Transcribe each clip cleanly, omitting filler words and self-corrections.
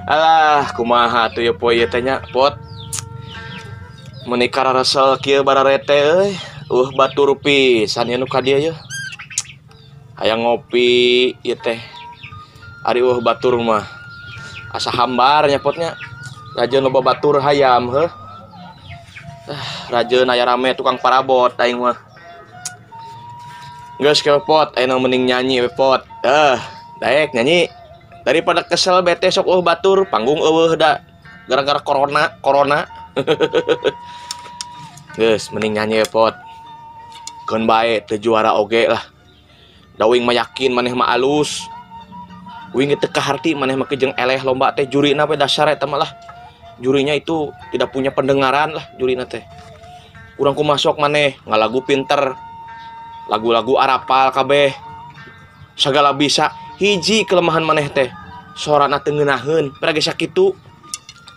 Alah, kumaha tuh ya poe ieu teh nya, Pot. Meuni kararesel kieu bararete euy. Batur pisan ieu nu ka dieu yeuh. Hayang ngopi ieu teh. Ari eueuh batur mah asa hambar nya Potnya. Rajeun loba batur hayam heuh. Rajeun aya rame tukang parabot aing mah. Geus ke Pot, ayeuna mending nyanyi we Pot. Daek nyanyi. Daripada kesel bete sok eueuh batur, panggung eueuh da gara-gara corona. Geus mending nyanyi we Pot. Keun bae teu juara oge lah. Da uing mah yakin maneh mah alus. Uing teu kaharti maneh mah jeung eleh lomba teh jurina we dasar eta mah lah. Jurinya itu tidak punya pendengaran lah jurina teh. Urang kumaha sok maneh ngalagu pinter. Lagu-lagu arapal kabeh. Sagala bisa. Hiji kelemahan maneh teh sorana teu ngeunaheun, pira ge sakitu.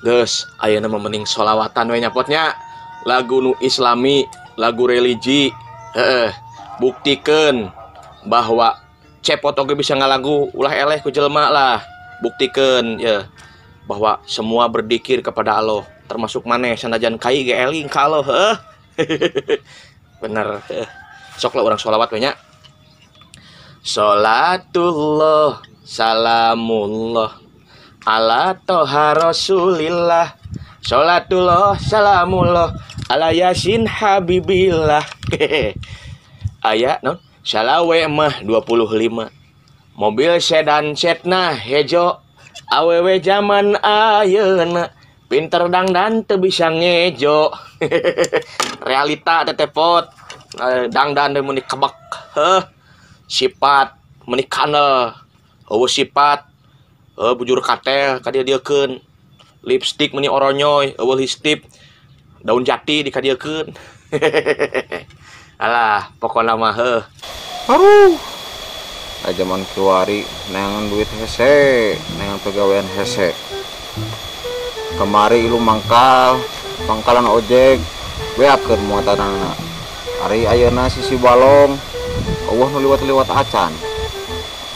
Geus, ayeuna mah mending sholawatan we nya Potnya. Lagu nu islami, lagu religi. Heeh, buktikeun bahwa Cepot oge bisa ngalagu, ulah eleh ku jelema lah. Buktikeun ya bahwa semua berzikir kepada Allah, termasuk maneh sanajan kai ge eling ka Allah, heuh. Bener, heuh. Sok lah urang sholawat we nya. Salatullah salamullah ala toha rasulillah. Salatullah salamullah ala yasin habibillah. Aya non salawe mah 25. Mobil sedan setna hejo. Awewe zaman ayeuna pinter dangdan teu bisa ngejo. Realita teh Pot. Dangdan teh meuni kebek. Heuh. Sifat meuni kanel. Eueuh sifat. Bujur katel ka dieu-dieukeun. Lipstik meuni oronyoy, eueuh lipstik. Daun jati dikadieukeun. Alah, pokona mah heuh. Aduh. Zaman kiwari neangan duit hese, neangan pegawean hese. Kemari ilu mangkal, pangkalan ojek, beakeun muatanana. Ari ayeuna sisi balong, eueuh nu liwat-liwat acan.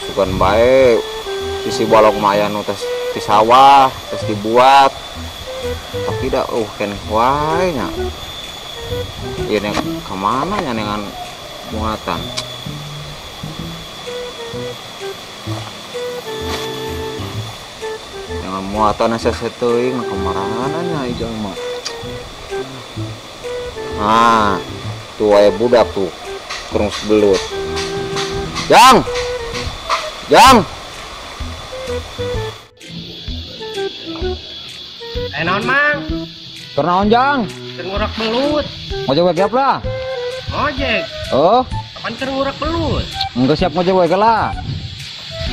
Sugan bae sisi balong mah aya nu tes di sawah, tes dibuat. Tapi da eueuh keneh wae nya. Ieu ka mana nya neangan muatan? Muatan asa teuing kamarana nya ieu mah. Nah, tuh aya budak tuh terus belut. Jang. Jang. Naon Mang? Keur naon Jang? Keur ngurak belut. Ngojek we siap lah. Ngojek. Oh, kapan keur ngurak belut? Engke siap ngojek we lah.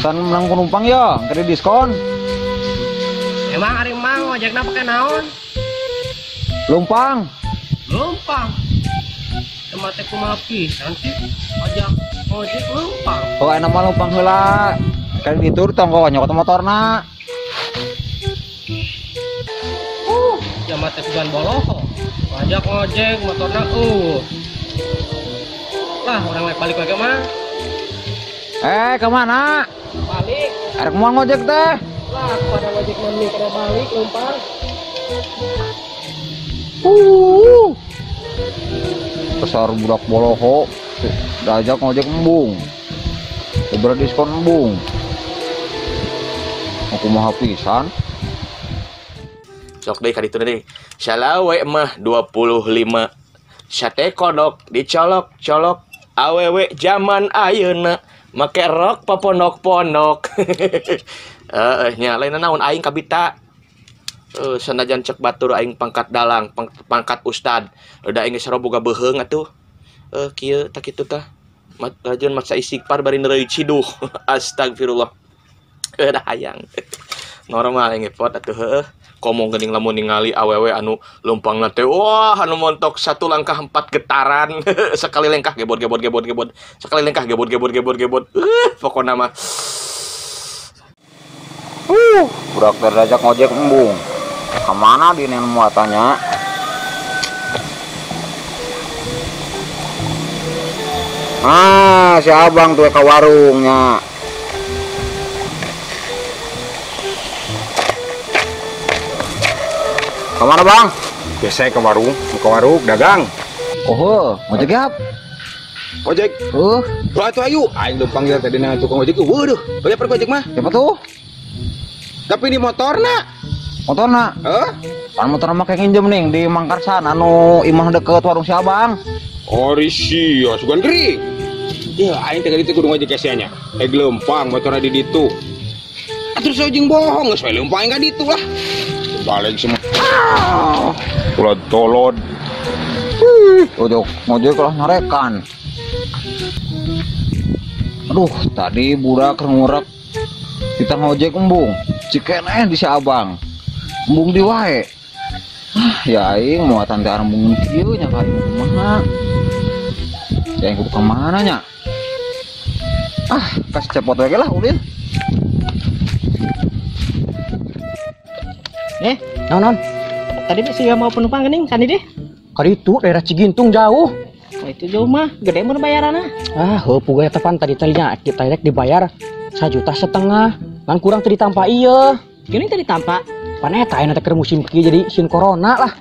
San menang penumpang ya, engke diskon. Emang ari Mang ngojekna pake naon? Lumpang. Lumpang. Cuma teh kumaha pisan sih ojek ngojek lumpang. Oh, enak mah lumpang heula. Kan ditur tong nyokot motorna. Jama teh sugan boloho. Ngajak ngojek motorna Lah, orang lain balik lagi Mang. Kemana? Balik. Arek moal ngojek teh. Lah, pada ngojek mending pada balik lumpang. Besar budak boloho, diajak ngojek embung. Diberi diskon embung. Aku mah pisan. Sok deui ka ditu deui. Salawe mah 25. Sate kodok dicolok-colok. Awewe zaman ayeuna make rok papondok-pondok. Nya lain naon aing kabita. Sanajan cek batur aing pangkat dalang, pangkat ustad. Da aing geus boga beuheung atuh. Kieu tah kitu tah. Rajeun maksa istighfar bari neureuy ciduh. Astagfirullah. Da hayang. Normal aing Pot atuh heuh. Komo geuning lamun ningali awewe anu leumpangna teh wah anu montok satu langkah 4 getaran. Sekali lengkah gebot gebot gebot gebot. Sekali lengkah gebot gebot gebot gebot. Pokona mah Budak diajak ngojek embung. Kemana di muatannya? Ah, si abang tuh ke warungnya. Kemana bang? Biasanya ke warung, mau ke warung dagang. Oh, ojek ya? Ojek? Lah tuh ayo, aing lu panggil tadi nang tukang ojek. Waduh, banyak per ojek mah. Siapa tuh? Tapi di motor nak. Motor nak? Hah? Pan motor mah kayak nginjem nih di Mangkarsan anu imah deket warung si abang. Oh risi, ya sugan gering. Ya aing teh ditu kudu ngojek nya. Lempang motorna di ditu. Terus ojek bohong geus we lempang aing ka ditu lah. Balik semua. Ulah tolod. Ojek, ngojek lah nyarekan. Aduh, tadi budak ngurak kita ngojek embung. Cikeneh di si abang. Embung di wae. Ah, ya aing muatan teh embung kieu nya ka aing kumaha. Ya aing kudu ka mana nya? Ah, kasih cepot we lah ulin. Non. Tadi sih mau penumpang geuning kan deh. Kali itu daerah Cigintung jauh. Oh, itu jauh mah, gede mun bayaranna. Ah, heuh puga eta pan tadi tadinya kita rek dibayar 1,5 juta. Ngan kurang teu ditampa ieu. Geuning teu ditampa. Pan eta ayeuna teh keur musim kieu jadi sin corona lah.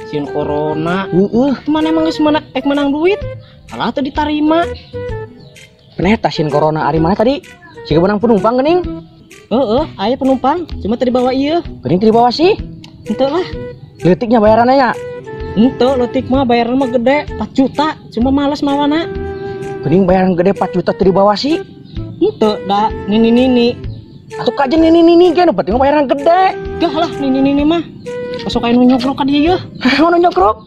Sin corona. Heeh. Mana emang geus menang ek menang duit? Alah teu ditarima. Pan eta sin corona ari mana tadi? Siga menang penumpang geuning. Heeh, aya penumpang, cuma teu dibawa ieu. Geuning teu dibawa sih? Henteu lah. Leutiknya bayarannya ya? Henteu, leutik mah bayaran mah gede, 4 juta, cuma males mawana. Geuning bayaran gede 4 juta teu dibawa sih? Henteu, da nini-nini. Atuh kajen nini-nini ge nu penting bayaran gede. Gah lah nini-nini mah. Masuk aya nu nyokrok ka dieu. Nu nyokrok?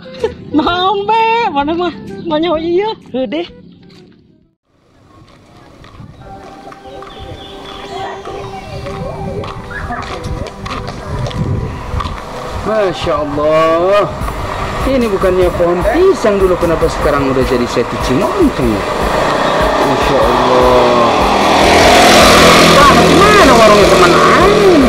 Naon be, mana mah nanya ieu. Heuh deh. Masya Allah, ini bukannya pohon pisang dulu, kenapa sekarang udah jadi seti cimonceng ya? Masya Allah. Wah, mana warungnya teman aing?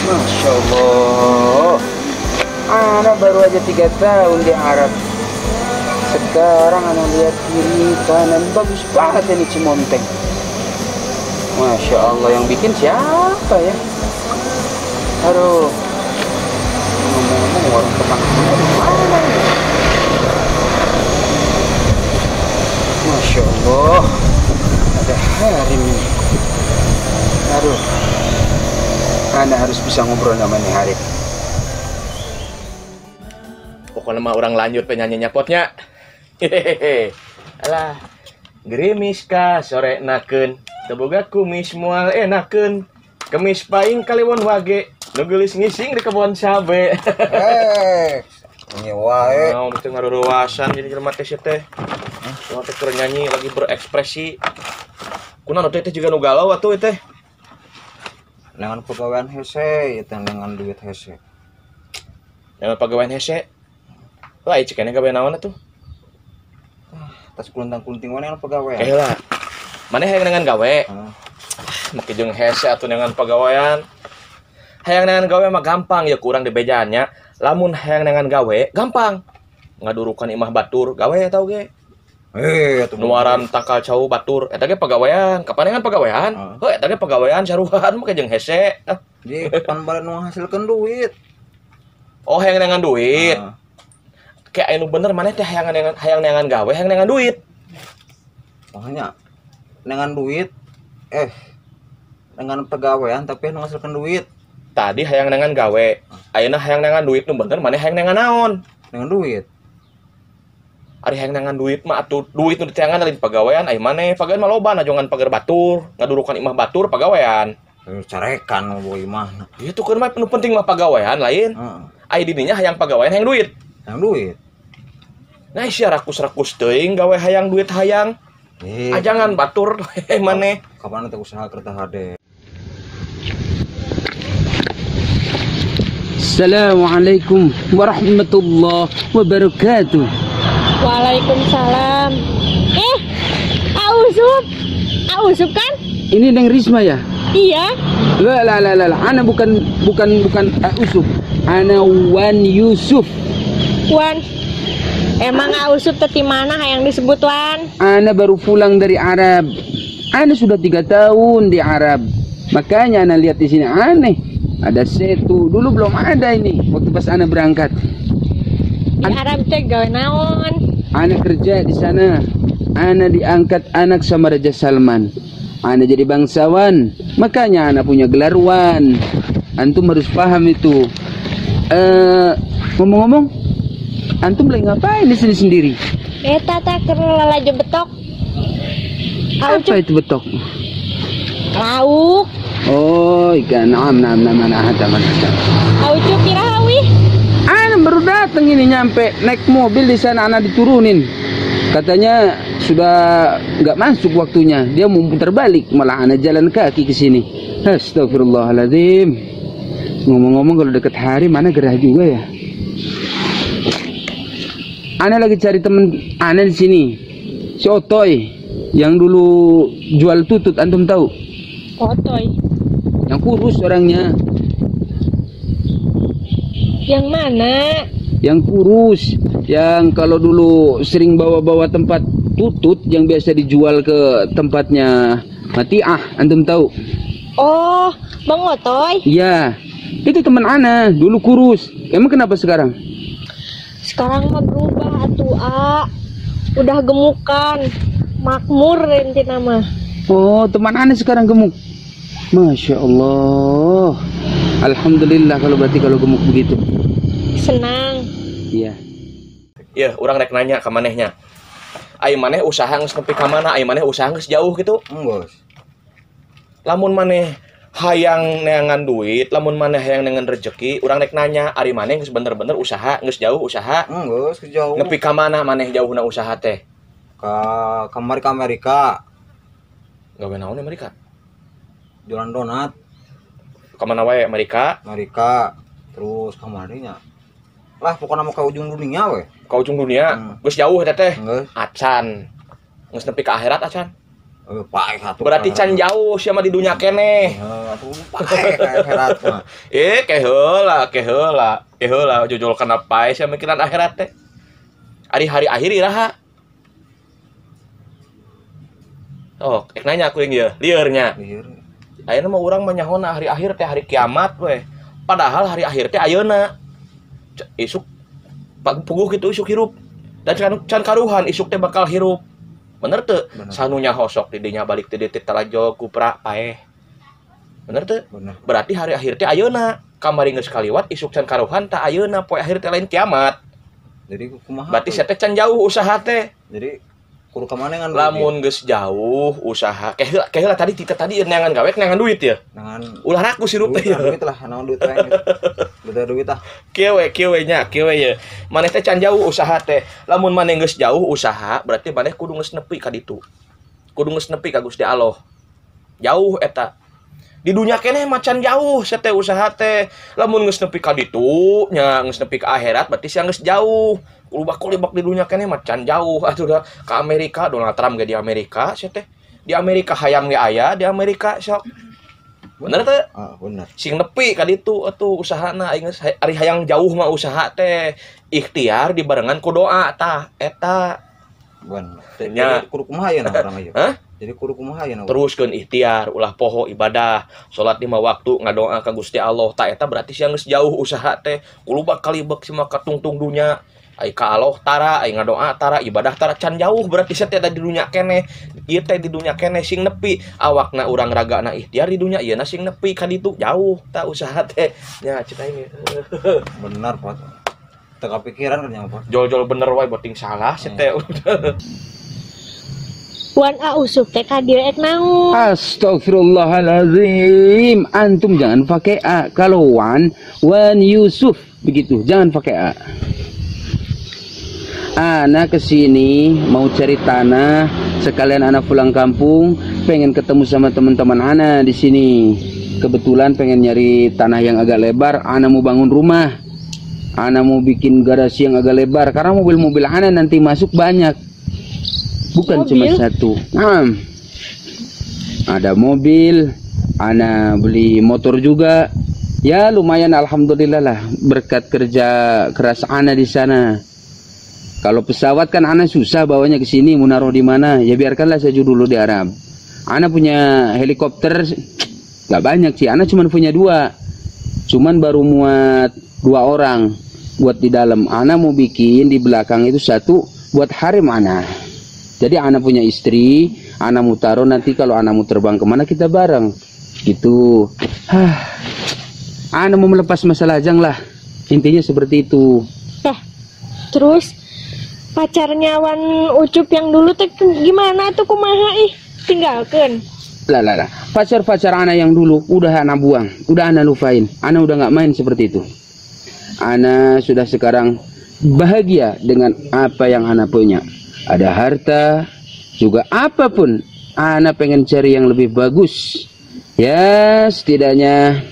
Masya Allah, anak baru aja 3 tahun di Arab. Sekarang anak lihat kiri kanan bagus banget ini Cimonteng. Masya Allah, yang bikin siapa ya? Aduh, ngomong-ngomong warung teman di mana ini? Masya Allah, ada harim ini. Aduh. Anda harus bisa ngobrol sama nih Harim. Pokoknya mah orang lanjut penyanyinya potnya. Hehehe. Alah, gerimis ka sore nakeun, teu boga kumis moal enakeun. Kemis paing kaliwon wage, nu geulis ngising di kebon cabe. Ini wae. Naon teu ngaruruasan jadi jelema teh sia teh. Jelema teh keur nyanyi lagi berekspresi. Kunaon teh juga nu galau atuh teh. Dengan pegawaian hese, itu dengan duit hese. Dengan pegawaian hese? Lah, cikene gawe naon atuh? Tas kulintang-kulinting mana yang pegawaian? Eh lah. Mana hayang dengan gawe? Make jeung hese atuh dengan pegawaian. Hayang dengan gawe mah gampang ya kurang dibejaannya. Lamun hayang dengan gawe gampang. Ngadurukan imah batur gawe eta oge. Nuaran tangkal cau batur eta ge pegawaian. Kapan dengan pegawaian? Heuh eta ge pegawaian saruhan make jeung hese. Jadi pan balik nu ngahasilkeun duit. Oh, hayang dengan duit. Kayak anu bener maneh teh hayang dengan gawe, hayang dengan duit. Makanya dengan duit dengan pegawaian tapi nu ngahasilkeun duit. Tadi hayang dengan gawe, ayeuna hayang dengan duit nu bener maneh hayang dengan naon? Dengan duit. Ari hayang dengan duit mah atuh duit nu diteangan lain pegawaian ai maneh pegawaian mah loba najongan pager batur, ngadurukan imah batur pegawaian. Carekan boy imah. Itu kan mah nu penting mah pegawaian lain. Ai dininya hayang pegawaian hayang duit. Hayang duit. Nah sia rakus-rakus teuing gawe hayang duit hayang. Ajangan batur maneh. Kapan teh usaha kerta hade. Assalamualaikum warahmatullahi wabarakatuh. Waalaikumsalam. Ausup. Ausup kan? Ini Neng Risma ya? Iya. Lah lah lah lah, ana bukan Usup. Ana Wan Yusuf. Wan. Emang Usup teh mana yang disebut Wan? Ana baru pulang dari Arab. Ana sudah 3 tahun di Arab. Makanya ana lihat di sini aneh. Ada setu, dulu belum ada ini waktu pas ana berangkat. Di Arab teh gawe naon? Ana kerja di sana. Ana diangkat anak sama Raja Salman. Ana jadi bangsawan. Makanya ana punya gelar Wan. Antum harus paham itu. Ngomong-ngomong, antum lagi ngapain di sini sendiri? Tata keur lalajo betok. Apa itu betok? Lauk. Oh, ikan. Naam. Aucu kira awi. Ana baru datang ini, nyampe naik mobil di sana ana diturunin. Katanya sudah nggak masuk waktunya, dia mau putar balik, malah ana jalan kaki ke sini. Astagfirullahaladzim. Ngomong-ngomong kalau deket hari mana gerah juga ya. Ana lagi cari temen ana di sini, si Otoy yang dulu jual tutut, antum tahu? Otoy. Yang kurus orangnya. Yang mana? Yang kurus, yang kalau dulu sering bawa-bawa tempat tutut yang biasa dijual ke tempatnya Matiah, antum tahu? Oh, Bang Otoy. Iya, itu teman ana dulu kurus. Emang kenapa sekarang? Sekarang mah berubah atuh, A. Udah gemukan, makmur inti nama. Oh, teman ana sekarang gemuk. Masya Allah. Alhamdulillah kalau berarti kalau gemuk begitu. Senang. Iya. Iya, urang rek nanya ka manehnya. Ai maneh usaha geus nepi ka mana? Ai maneh usaha geus jauh gitu? Geus. Lamun maneh hayang neangan duit, lamun maneh hayang neangan rezeki, urang rek nanya, ari maneh geus bener-bener usaha geus jauh usaha? Geus jauh. Nepi ka mana maneh jauhna usaha teh? Ka kamari ka Amerika. Gawe naon Amerika? Jualan donat. Ka mana wae Amerika? Amerika. Terus kamarinya. Lah pokoknya mau ke ujung dunia we. Ke ujung dunia. Geus jauh eta teh. Acan. Geus nepi ka akhirat acan. Paeh atuh. Berarti can jauh sia mah di dunia keneh. Heeh, atuh paeh ka akhirat mah. Keheula jojol kana paeh sia mikiran akhirat teh. Ari hari akhir iraha? Oh, ek nanya aku yang ieu, lieur nya. Lieur. Ayeuna mah urang mah nyahona hari akhir teh hari kiamat we. Padahal hari akhir teh ayeuna. Isuk puguh gitu isuk hirup. Dan can karuhan isuk teh bakal hirup. Bener teu? Sanunya hosok di dinya balik teh teh talajo kupra paeh. Bener teu? Berarti hari akhir teh ayeuna. Kamari geus kaliwat isuk can karuhan tah ayeuna poe akhir teh lain kiamat. Jadi kumaha? Berarti sia teh can jauh usaha teh. Jadi kudu ka mana ngan lamun geus jauh usaha keheula tadi tita tadi neangan gawe neangan duit ya. Neangan ulah rakus hirup teh. Duit lah, naon duit teh. Duit ah. Kieu we nya, kieu we ye. Maneh teh can jauh usaha teh. Lamun maneh geus jauh usaha berarti maneh kudu geus nepi ka ditu. Kudu geus nepi ka Gusti Allah. Jauh eta. Di dunia keneh mah can jauh sia teh usaha teh. Lamun geus nepi ka ditu nya geus nepi ka akhirat berarti sia geus jauh. Kulubak-kulibak di dunia keneh mah can jauh atuh da ka Amerika. Donald Trump ge di Amerika sia teh. Di Amerika hayam ge aya di Amerika sok. Bener teh? Ah, bener. Sing nepi ka ditu atuh usahana aing geus ari hayang jauh mah usaha teh. Ikhtiar dibarengan ku doa tah eta. Bener. Nya kudu kumaha ya urang ieu? Hah? Jadi kudu kumaha ya? Teruskeun ikhtiar, ulah poho ibadah, salat 5 waktu, ngadoa ka Gusti Allah. Tah eta berarti sia geus jauh usaha teh. Kulubak kalibek sia mah katungtung dunya. Ai ka Allah tara, ai ngadoa tara, ibadah tara can jauh berarti sia teh di dunya keneh. Ieu teh di dunya keneh sing nepi. Awakna urang ragana ikhtiar di dunya ieu na sing nepi ka ditu jauh tah usaha teh. Nya cek aing. Bener, Pak. Teu kapikiran kan nya, Pak. Jol-jol bener wae boting salah sia teh. Wan A Usup teh ka dieu ek naon? Astagfirullahalazim. Antum jangan pakai A. Kalau Wan, Wan Yusuf begitu. Jangan pakai A. Ana kesini mau cari tanah, sekalian ana pulang kampung, pengen ketemu sama teman-teman ana di sini. Kebetulan pengen nyari tanah yang agak lebar, ana mau bangun rumah. Ana mau bikin garasi yang agak lebar karena mobil-mobil ana nanti masuk banyak. Bukan mobil? Cuma satu. Ada mobil, Ana beli motor juga. Ya lumayan alhamdulillah lah berkat kerja keras ana di sana. Kalau pesawat kan ana susah bawanya ke sini, mau naruh di mana? Ya biarkanlah saja dulu di Arab. Ana punya helikopter nggak banyak sih, ana cuma punya 2. Cuman baru muat 2 orang buat di dalam. Ana mau bikin di belakang itu 1 buat harim ana. Jadi ana punya istri, ana mau taruh nanti kalau ana mau terbang kemana kita bareng gitu. Hah. Ana mau melepas masalah lajang lah, intinya seperti itu. Tah, terus pacarnya Wan Ucup yang dulu tuh gimana tuh kumaha ih tinggalkan? Lah lah lah, pacar-pacar ana yang dulu udah ana buang, udah ana lupain, ana udah nggak main seperti itu. Ana sudah sekarang bahagia dengan apa yang ana punya. Ada harta, juga apapun, ana pengen cari yang lebih bagus. Ya setidaknya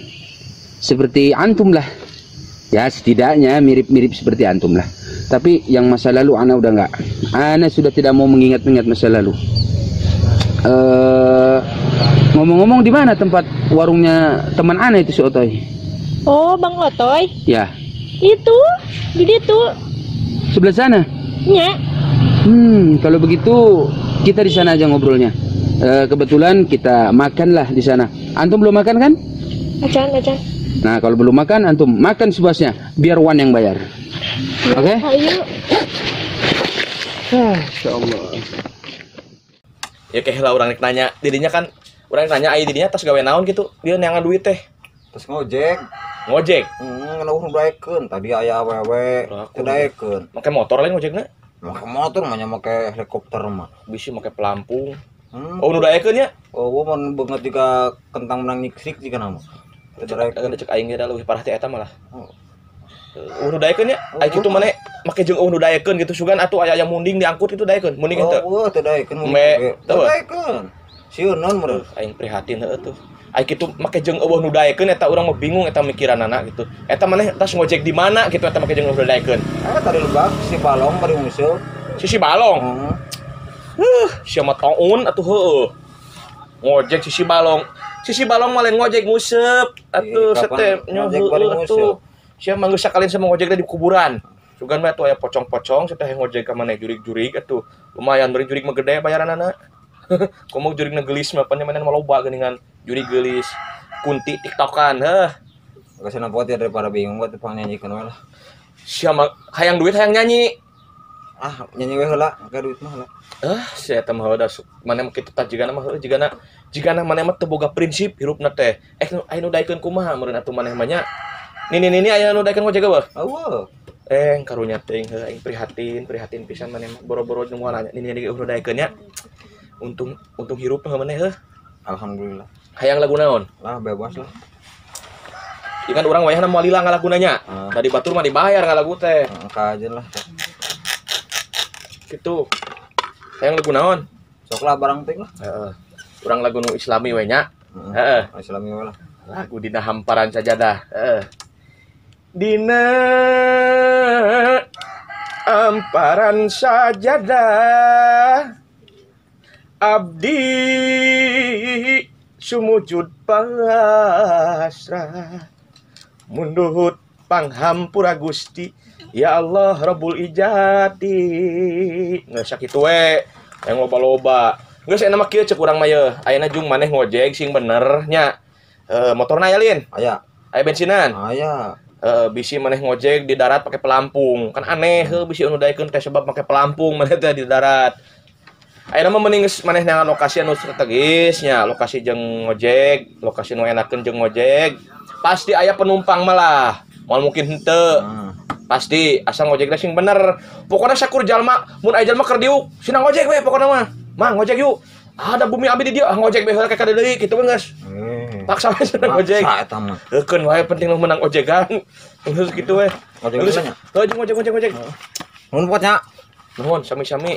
seperti antum lah. Ya setidaknya mirip-mirip seperti antum lah. Tapi yang masa lalu ana udah nggak. Ana sudah tidak mau mengingat-ingat masa lalu. Ngomong-ngomong di mana tempat warungnya teman ana itu si Otoy? Oh, Bang Otoy? Ya. Itu di situ. Sebelah sana? Ya. Kalau begitu kita di sana aja ngobrolnya. Kebetulan kita makanlah di sana. Antum belum makan kan? Acan, acan. Nah, kalau belum makan, antum makan sepuasnya, biar Wan yang bayar. Oke? Okay? Ayo. Insyaallah. Ya kayak lah orang nanya, dirinya kan orang nanya ai dirinya tas gawe naon gitu, dia neangan duit teh. Tas ngojek. Ngojek? Ngeluh daekeun, tadi aya awewe teu daekeun. Make motor lain ngojekna? Make motor mah nya make helikopter mah. Bisi make pelampung. Oh, nu daekeun nya? Oh, mun beungeut jika kentang menang nyiksik jika nama. Cek aing ge da leuwih parah ti eta malah. Oh, nu daekeun nya? Ai kitu maneh make jeung eueuh nu daekeun gitu sugan atuh aya munding diangkut itu daekeun. Munding henteu. Oh, teu daekeun munding. Teu daekeun. Sieuneun meureun. Aing prihatin heueuh tuh. Ai kitu make jeung eueuh nu daekeun eta urang mah bingung eta mikiranana gitu. Eta maneh tas ngojek di mana gitu eta make jeung eueuh nu daekeun. Ah, tadi lebak si Balong bari ngusul. Si Balong. Heeh. Sia mah taun atuh heueuh. Ngojek si Balong. Sisi Balong mah lain ngojek nguseup atuh sete nyoheueuh atuh. Sia mah geus sakalin sama ngojek di kuburan. Sugan mah atuh aya pocong-pocong sete ngojek ka maneh jurig-jurig atuh. Lumayan beri jurig mah gede bayaranana. Komo jurigna geulis mah pan maneh mah loba geuningan jurig geulis. Kunti tiktokan heuh. Geus nempo teh daripada bingung gua teh pang nyanyikeun we lah. Sia mah hayang duit hayang nyanyi. Ah, nyanyi we heula, ka duit mah heula. Si eta mah da maneh mah kitu tah jigana mah heueuh jigana maneh mah teu boga prinsip hirupna teh. Aya nu daekeun kumaha meureun atuh maneh mah nya. Nini aya nu daekeun ngojek eueuh? Eueuh. Karunya teuing heuh aing prihatin pisan maneh mah boro-boro nu nanya nini ge eueuh daekeun nya. Untung hirup mah maneh heuh. Alhamdulillah. Hayang lagu naon? Lah bebas lah. Ieu kan urang wayahna moal lila ngalaguna nya. Tadi batur mah dibayar ngalagu teh. Kajen lah. Gitu. Hayang lagu naon? Sok lah barang ting lah. Heeh. Urang lagu nu Islami we nya. Heeh. Islami we lah. Lagu dina hamparan sajadah. Heeh. Dina hamparan sajadah abdi sumujud pasrah munduhut panghampura Gusti ya Allah Rabbul Ijati. Geus sakitu we yang loba-loba. Geus enak mah kieu cek urang mah yeuh. Ayeuna jung maneh ngojek sing bener nya. Motorna aya lin? Aya. Aya bensinan? Aya. Bisi maneh ngojek di darat pakai pelampung. Kan aneh heuh bisi anu daekeun teh sebab make pelampung maneh teh di darat. Ayeuna mah mending geus maneh neangan lokasi anu strategis nya, lokasi jeung ngojek, lokasi nu enakeun jeung ngojek. Pasti aya penumpang malah. Moal mungkin henteu. Pasti asal ngojek teh sing bener. Pokona sakur jalma, mun aya jalma keur diuk, sina ngojek we pokona mah. Mang ngojek yuk. Ada bumi abi di dieu, ah ngojek we heula ka deui kitu we geus. Paksa we cenah ngojek. Paksa eta mah. Heukeun wae penting nu menang ojegan. Geus kitu we. Ngojek heula nya. Heuh ngojek. Nuhun pot nya. Nuhun sami-sami.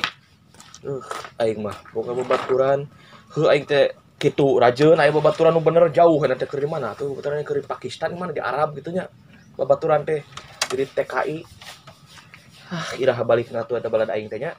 Aing mah boga babaturan. Heuh aing teh kitu rajeun aya babaturan nu bener jauh eta teh keur di mana tuh babaturan keur di Pakistan mana di Arab gitu nya. Babaturan teh jadi TKI. Ah, iraha balikna tuh eta balad aing teh nya.